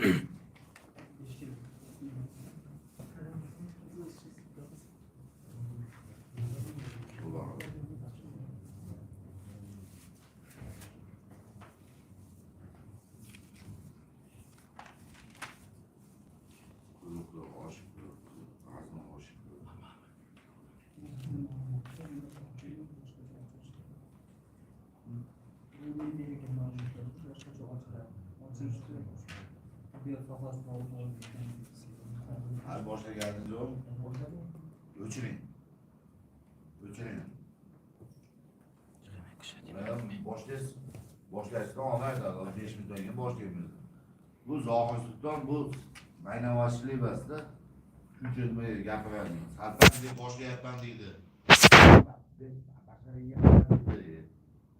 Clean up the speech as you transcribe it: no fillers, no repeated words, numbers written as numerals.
Ulan. Quyruqli osh, azmi osh. Hali boshlaganingiz yo'q. O'chiring. O'chiring. Ular ham boshlaysiz, boshlashdan oldin aytadi, 5 minutdan keyin boshlaymiz. Bu Zohir Sulton, bu maynavozchilik emasda. Shuncha nima gapiradi. Sarpan deb boshlayapman deydi.